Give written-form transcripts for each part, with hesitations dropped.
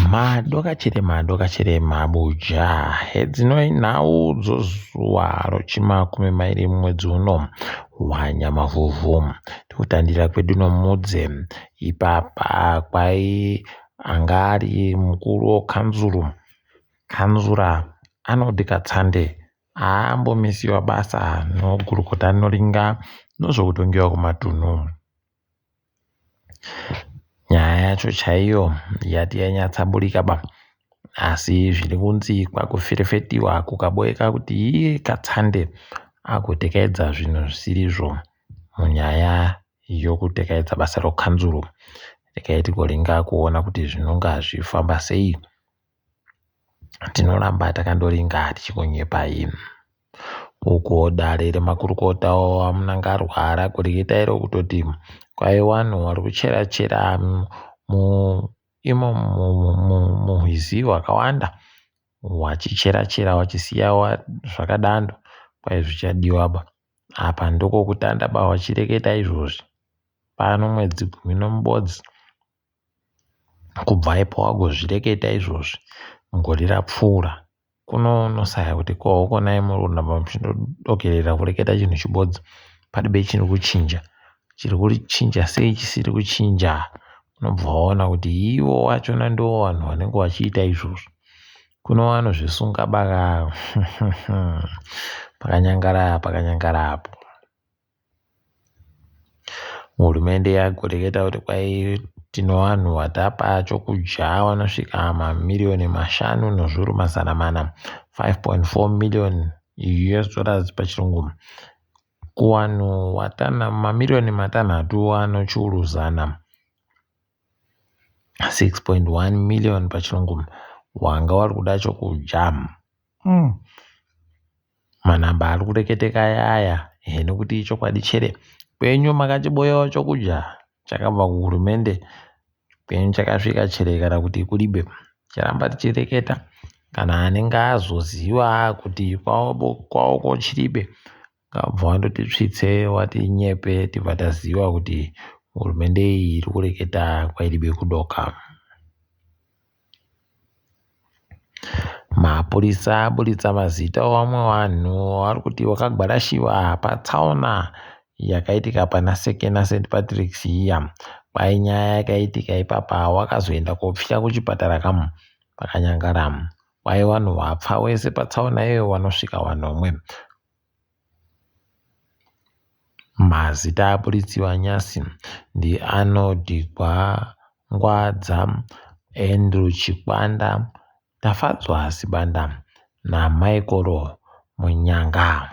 Madokachirema dokachirema buja hedzinoi nhau dzozuva rochimakumi mairi mumwedzi uno wanyamavhuvhu. Tikutandira kwedu nomudze ipapa kwai anga ari mukuru wekanzuru kanzura Arnold Katsande aambomisiwa basa nogurukota rinoringa nozvokutongiwa kwematunhu. Nyaya yacho chaiyo yati yanyatsaburika ba asi zviri kunzi kwakuferefetiwa kukaboeka kuti iye Katsande agotekaidza zvinhu zvisirizvo munyaya yokutekaidza basa rokanzuru. Regai tigoringa kuona kuti zvinonga zvifamba sei. Tinoramba takandoringa tichingonyepai. Uko dare remakurukota aMnangagwa rakureketa iro kutoti kwai vanhu vari kuchera chera imo murwizi rwakawanda vachichera chera vachisiya zvakadando kwai zvichadiwaba. Apa ndokokutanda ba vachireketa izvozvi pano mwedzi gumi nomubodzi kubva ipo wagozvireketa izvozvi mugore rapfuura kunonosaya kuti ko hokonai muri kuramba muchindodokerera kureketa chinhu chibodzi padibe chiri kuchinja chiri kuchinja sei chisiri kuchinja unobva waona kuti ivo vachona ndivo vanhu vanenge vachiita izvozvo kuno vanozvisunga baka pakanyangara pakanyangara apo Hurumende yagoreketa kuti kwai tine vanhu vatapa chokudya vanosvika mamiriyoni mashanu nezviuru mazana mana 5.4 million US dollars pachirungu kuvanhu mamiriyoni matanhatu ano chiuru zana 6.1 million pachirungu wanga wari kuda chokudya mm. Manhamba ari kureketeka aya ehe nekuti ichokwadi chere kwenyu makachiboyawo chokudya chakabva kuhurumende kwenyu chakasvika chere kana kuti kuribe charamba tichireketa kana anenge azoziva kuti kwavo kochiribe ngabva wandotitsvitse watinyepe tibva taziva kuti hurumende iyi iri kureketa kwairibe kudoka. Mapurisa aburitsa mazita evamwe vanhu vari kuti vakagwarashiwa patsaona yakaitika pana Sekena St Patrick's iya. Kwai nyaya yakaitika ipapa wakazoenda kopfira kuchipatara kamu pakanyangara. Kwai vanhu vapfa wese patsaona iyoyo vanosvika vanomwe. Mazita aburitsiwa nyasi ndiArnold Gwangwadza, Andrew Chikwanda, Tafadzwa Sibanda naMichael Munyanga.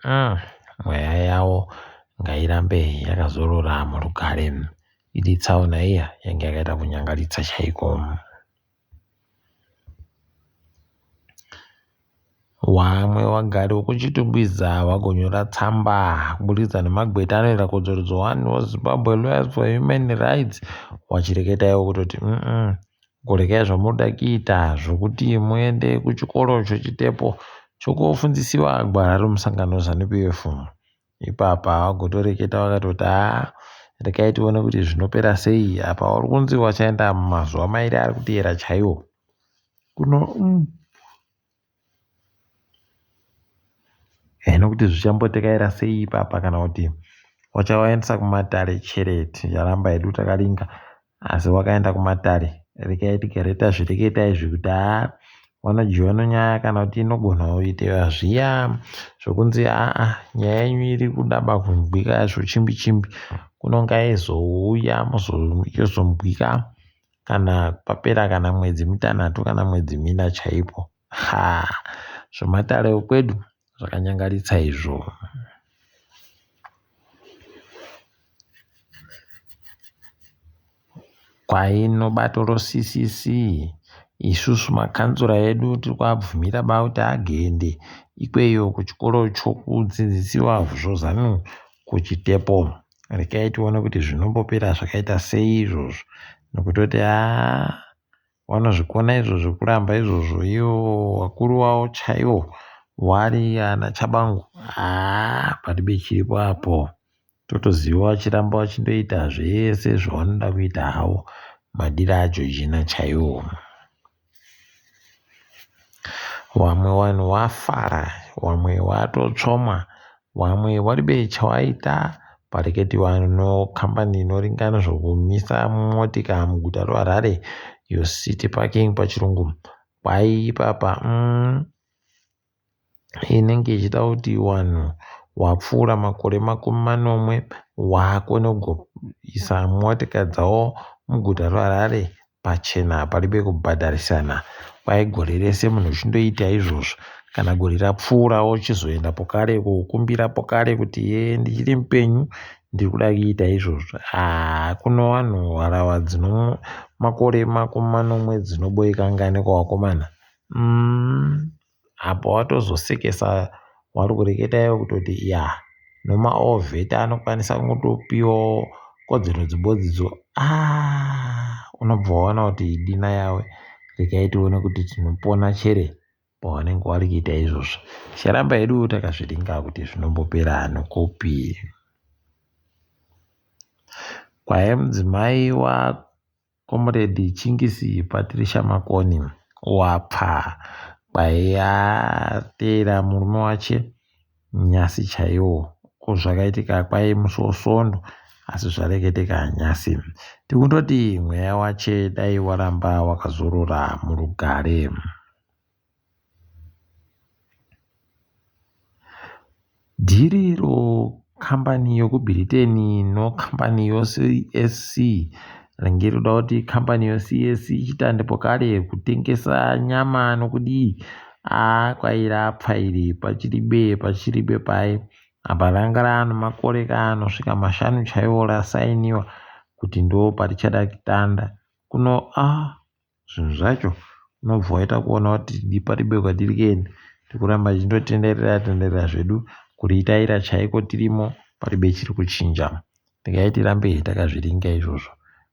Mm, mweya yavo ngairambe yakazorora murugare. Idi tsaona iya yange yakaita kunyangaritsa chaiko. Vamwe vagari vekuChitungwiza vagonyora tsamba kuburikidza nemagweta anoera kodzero dzevanhu veZimbabwe Lawyers for Human Rights vachireketa ivo kutoti mm kurekai zvamunoda kuita zvokuti muende kuchikoro chochitepo chokofundzisiwa gwara remusangano weZanu PF. Ipapa vagotoreketa vakatoti haa rekai tione kuti zvinopera sei apa uri kunzi wachaenda mumazuva mairi ari kuteera chaiwo kuno mm. Heno kuti zvichambotekaira sei ipapa kana kuti wachavaendesa kumatare chere ticharamba hedu takaringa asi wakaenda kumatare rekai tigare tazvireketa izvi kuti haa vanodyiwa nenyaya kana kuti inogona kuitira zviya zvokunzi aa nyaya yenyu iri kudaba kunzwika zvochimbi chimbi kunonga izouya yozonzwika kana papera kana mwedzi mitanhatu kana mwedzi mina chaipo ha zvematare okwedu zvakanyangaritsa izvo. Kwaino bato roCCC isusu makanzura edu tiri kuabvumira ba kuti agende ikweyo kuchikoro chokudzidzisiwa zvoZanu kuChitepo. Rekai tione kuti zvinombopera zvakaita sei izvozvo nokutoti haa Vanozvikona izvo zvekuramba izvozvo ivo vakuru vavo chaivo vari ana Tshabangu haa padibe chiripo apo totoziva vachiramba vachindoita zvese zvavanoda kuita havo madiro aJojina chaiwo. Wamwe wanhu wafara, wamwe watotsvomwa, wamwe waribe chawaita pareketiwa no kambani inoringa nezvokumisa motika muguta roHarare yo City Parking pachirungu. Kwai ipapa inenge ichida kuti wanhu wapfuura makore 70 wakone kuisa motika dzawo muguta roHarare pachena paribe kubhadharisana. Kwai gore rese munhu uchindoita izvozvo kana gore rapfuura wochizoenda pokare kokumbira pokare kuti ye ndichiri mupenyu ndiri kuda kuita izvozvo. Haa kuno vanhu harahwa dzino makore 70 dzinoboeka ngani kuvakomana. Apa watozosekesa wari kureketa iwe kutoti ya nomaovheti anokwanisa kungotopiwawo kodzero dzibodzidzo ah, unobva waona kuti idina yawe regai tione kuti tinopona chere pawanenge wari kuita izvozvo. Ticharamba hedu takazviringa kuti zvinombopera nokupi. Kwaye mudzimai wa Comrade Chingisi Patricia Makoni wapfa kwaiateera murume wache nyasi chaiwo ko zvakaitika kwai musi wosondo asi zvareketeka nyasi tikundoti mweya wache dai waramba wakazorora murugare. Dhiri rokambani yokuBhiriteni nokambani yoCSC ringe rinoda kuti kambani yoCSC ichitande pokare kutengesa nyama nokudii aa kwairapfa iri pachiribe pachiribe paye apa ranga raano makore kaanosvika mashanu chaiwo rasainiwa kuti ndo parichada kutanda kuno a ah, Zvinhu zvacho unobva waita kuona kuti paribe kwatiri kuenda tikuramba tichindotenderera tenderera zvedu kuritaira chaiko tirimo paribe chiri kuchinja. Regai tirambe takazviringa izvozvo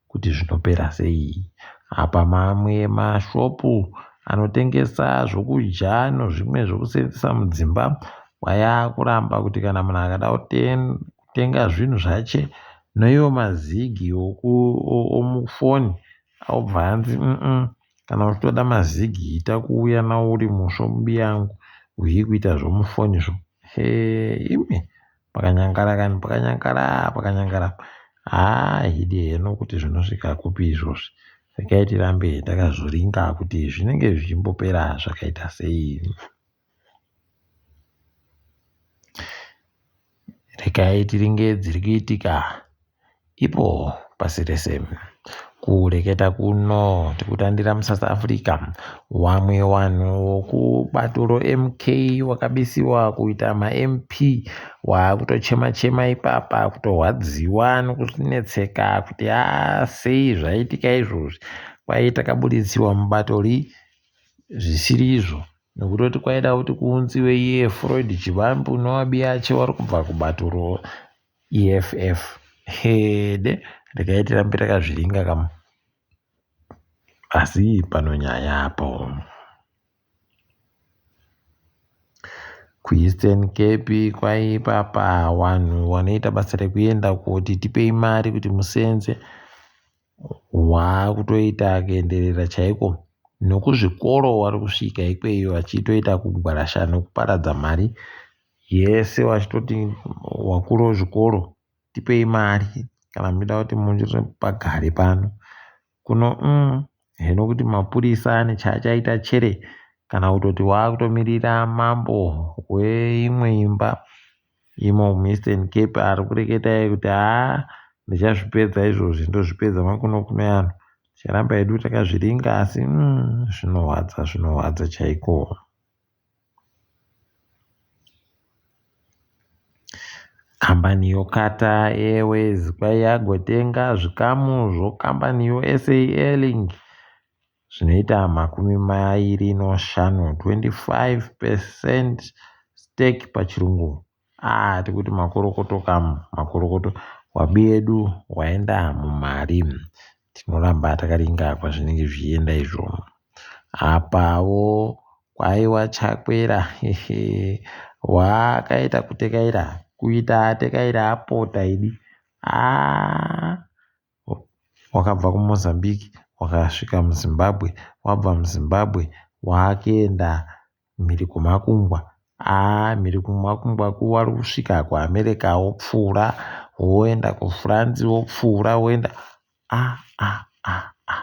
kuti zvinopera sei. Apa mamwe mashopu anotengesa zvokudya nozvimwe zvokuseenzesa mudzimba kwayakuramba kuti kana munhu akada kutenga zvinhu zvache noiwo mazigi omufoni Obva anzi umm kana uchitoda mazigi ita kuuya nawo uri musvo mubiyangu uye kuita zvomufoni zvo hee imi pakanyangara kani pakanyangara pakanyangara haa hidi heno kuti zvinosvika kupi izvozvi regai tirambe takazviringa kuti zvinenge zvichimbopera zvakaita sei. Regai tiringe dziri kuitika ipo pasi rese. Kureketa kuno tikutandira muSouth Africa wamwe wanhu wokubato roMK wakabisiwa kuita maMP waakutochema chema ipapa kutorwadziwa nokunetseka kuti haa sei zvaitika izvozvi kwai takabuditsiwa mubato ri zvisiri izvo Nekutoti kwaida kuti kuunziwe iye Floyd Chibambu noAbiache wari kubva kubato roEFF. Hede, regai tirambe takazviringa kamu. Asi pano nyaya apo. KuEastern Cape kwaipapa vanhu vanoita basa rekuenda koti tipei mari kuti musenze Waakutoita kuenderera chaiko nokuzvikoro wari kusvika ikweyo vachitoita kugwarasha nokuparadza mari yese vachitoti wakuru wezvikoro tipei mari kana muchida kuti pagare pano kuno umm heno kuti mapurisa ane chaachaita chere kana kutoti waakutomirira mambo weimwe imba Imo muEastern Cape ari kureketa iye kuti haa ndichazvipedza izvozvi ndozvipedza makuno kuno anhu ticharamba hedu takazviringa asi zvinorwadza zvinorwadza chaiko. Kambani yoQatar Airways kwai yagotenga zvikamu zvokambani yoSA Airlink zvinoita 25, 25 percent stake pachirungu. Ah, tikuti makorokoto kamu, makorokoto. Wabi yedu waenda mumari. Tinoramba takaringa kwazvinenge zvichienda izvo. Apawo kwaiwa Chakwera wakaita kutekaira, kuita atekaira apota idi. Ah, Wakabva kuMozambique wakasvika muZimbabwe, wabva muZimbabwe wakuenda mhiri kwemakungwa. Haa mhiri kwemakungwa wari kusvika kuAmerica wopfuura woenda kuFrance wopfuura woenda a a a a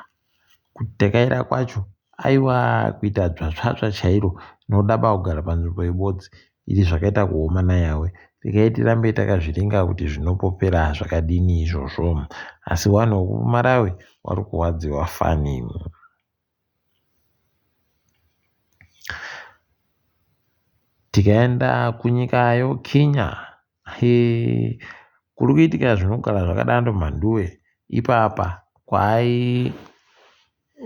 kutekaira kwacho aiwa kuita dzvatsvatsva chairo rinodaba kugara panzvimbo ibodzi iri zvakaita kuoma nayawe regai tirambe takazviringa kuti zvinopopera zvakadini izvozvo asi vanhu vekuMalawi vari kurwadziwa fani. Tikaenda kunyika yoKenya kuri kuitika zvinogara zvakadando mhanduwe ipapa kwai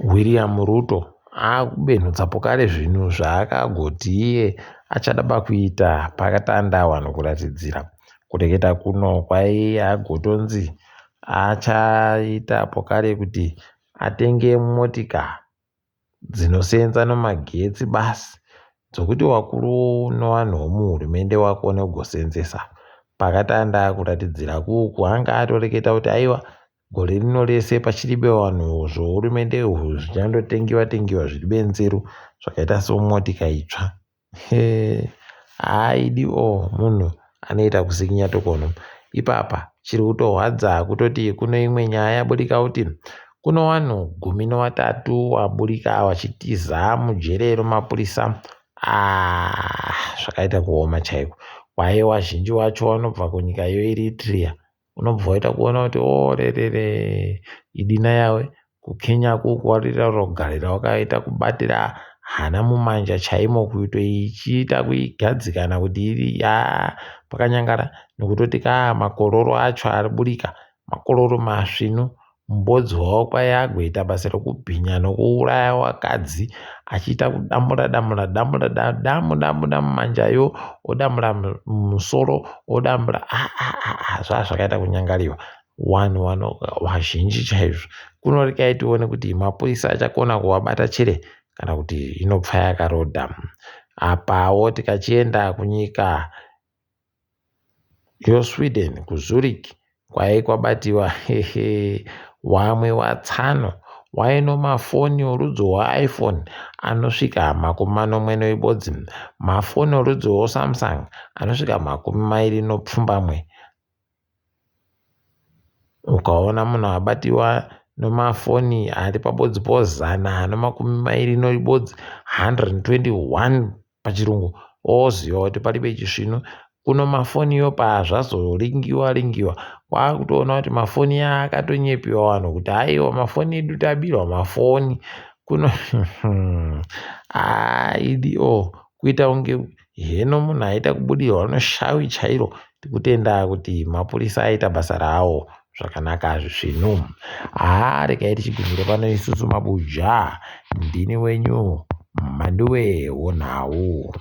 William Ruto akubenhutsa pokare zvinhu zvaakagoti iye achada pakuita pakatanda vanhu kuratidzira kureketa kuno kwai agotonzi achaita pokare kuti atenge motika dzinoseenza nemagetsi basi dzokuti vakuru nevanhu vemuhurumende vakone kugoseenzesa. Pakatanda kuratidzira kuku anga atoreketa kuti aiwa gore rino rese pachiribe vanhu zvohurumende zvichandotengiwa tengiwa zviri benzeru zvakaita semotika itsva. Haaidi o munhu anoita kusikinya tokono ipapa chiri kutorwadza kutoti kune imwe nyaya yaburika kuti kuno vanhu 13 vaburika vachitiza mujere remapurisa. Ah, zvakaita kuoma chaiko. Kwaye vazhinji vacho vanobva kunyika yeEritrea. Unobva waita kuona kuti orerere idina yawe kuKenya kuku warira kugarira wakaita kubatira hana mumanja chaimo kuitoichiita kuigadzikana kuti iri ya pakanyangara nekutoti ka makororo acho ariburika makororo masvinu Mbodzi wavo kwaive agoita basa rekubhinya nokuuraya vakadzi achiita kudambura dambura dambura damu damu damu manjayo odambura musoro odambura zvaa zvakaita kunyangariwa vanhu vazhinji chaizvo kunorekai tione kuti mapurisa achakona kuvabata chere kana kuti inopfa yakarodha apawo tikachienda kunyika yoSweden kuZurich kwaive kwabatiwa hehe wamwe watsano waino mafoni orudzi rweiPhone anosvika 70 nebodzi, mafoni orudzi rweSamsung anosvika 27. Ukaona munhu abatiwa nemafoni ari pabodzi pozana nemakumi mairi nebodzi 121 pachirungu oziva kuti paribe chisvinu kuno mafoniyo pazvazoringiwa ringiwa kwakutoona kuti mafoni aya akatonyepiwa vanhu kuti aiwa mafoni edu tabirwa mafoni kuno aidi o kuita kunge heno munhu aita kubudirwa neshavi chairo tikutenda kuti mapurisa aita basa rawo zvakanaka zvisvinu haa regai tichigumire pano isusu mabuja ndini wenyu Mhanduwe wonhau.